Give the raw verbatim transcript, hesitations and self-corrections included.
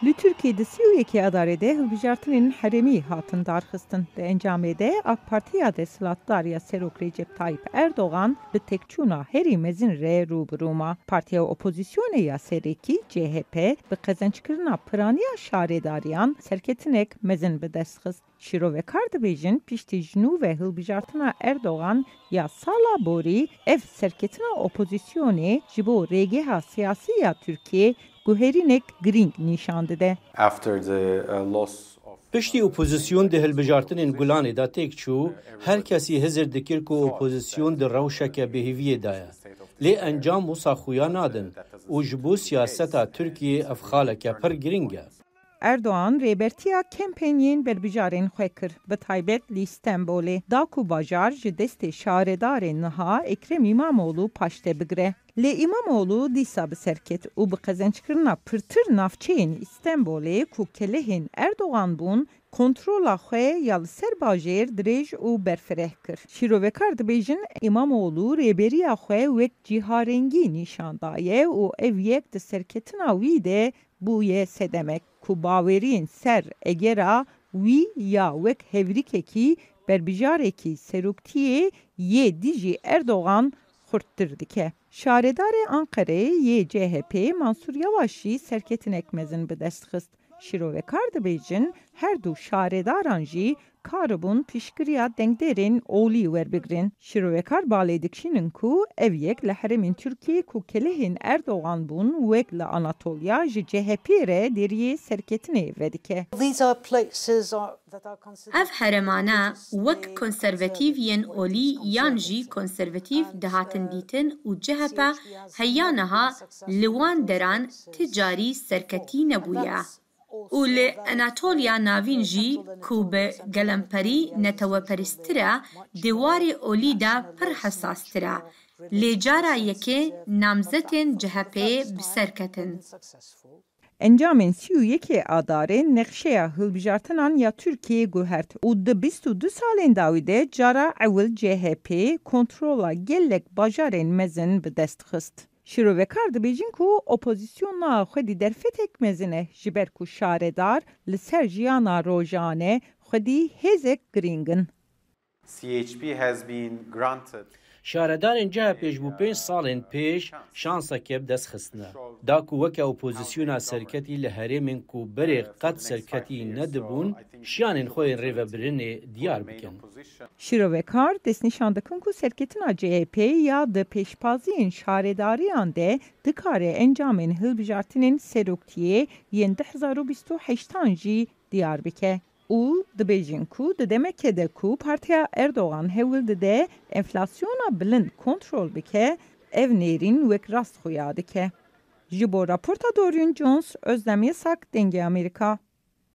Li Tirkiyê di sî û yekê Adarê de hilbijartinên herêmî hatin darxistin. Di encamê de AK Partiya desthilatdar ya Serok Recep Tayyip Erdogan bi têkçûna herî mezin re rû bi rû ma. Partiya opozisyonê ya serekî, C H P, bi qezenckirina piraniya şaredariyan serketinek mezin bi dest xist. Şîrovekar dibêjin, piştî ji nû ve hilbijartina Erdogan ya sala borî, ev serketina opozisyonê ji bo rêgeha siyasî ya Tirkiyê guherînek girîng nîşan dide. After the uh, loss of Piştî opozisyon di hilbijartinên Gulanê de têk çû, her kesî hizir dikir ku opozisyon di rewşeke bêhêviyê de ye. Lê encam wisa xuya nadin û ji bo siyaseta Tirkiyê ev xaleke pir girîng e. Erdogan rêbertiya kempeynên berbijarên xwe kir, bi taybet li Stenbolê, da ku bajar ji destê şaredarê niha Ekrem Îmamoğlu paşte bigire. Lê Îmamoğlu dîsa bi ser ket û bi qezenckirina pirtir navçeyên Stenbolê ku kelehên Erdogan bûn, kontrola xwe ya li ser bajêr dirêj û berfireh kir. Şîrovekar dibêjin, Îmamoğlu rêberiya xwe wek cîharengî nîşan daye û ev yek di serketina wî de bûye sedemek ku baweriyên ser egera wî ya wek hevrîkekî berbijarekî seroktiyê yê dijî Erdogan xurttir dike. Şaredarê Anqerê yê C H P Mansur Yavaş jî serketinek mezin bi dest xist. Şîrovekar dibêjin, her du şaredaran jî karibûn piştgiriya dengderên olî werbigrin. Şîrovekar balê dikişînin ku ev yek li herêmên Tirkiyê ku kelehên Erdogan bûn, wek li Anatolya ji C H P re deriyê serketinê vedike. These are places are, that are considered Ev heremane wek konservatîf yên olî yan jî konservatîf dihatin dîtin û C H P heya niha li wan deran ti carî serketî nebûye. Û li Anatoliya Navîn jî ku bi gelemperî neteweperîstir e, di warê olî de pir hesastir e. Lê cara yekê namzetên C H P'ê bi ser ketin. Encamên sî û yekê Adarê nexşeya hilbijartinan ya Tirkiyeyê guhert û di bîst û du salên dawî de cara ewil C H P kontrola gelek bajarên mezin bi dest xist. Şîrovekar dibêjin ku opozisyona xwedî derfetek mezin e, ji ber ku şaredar li ser jiyana rojane xwedî hêzek girîng in. C H P has been granted Şaredarên C H P ji bo pênc salên pêş şanseke bi dest xistine. Da ku weke opozisyona serketî li herêmên ku berê qet serketî nedibûn, şiyanên xwe yên rêvebirinê diyar bikin. Şîrovekar destnîşan dikin ku serketina C H P ya di pêşbaziyên şaredariyan de dikare encamên hilbijartinên seroktiyê yên du hezar û bîst û heştan jî diyar bike û dibêjin ku di demeke de ku Partiya Erdogan hewl dide enflasyona bilind kontrol bike, ev nêrîn wek rast xuya dike. Ji bo raporta Dorian Jones, Özlem Yasak, Dengê Amerîka.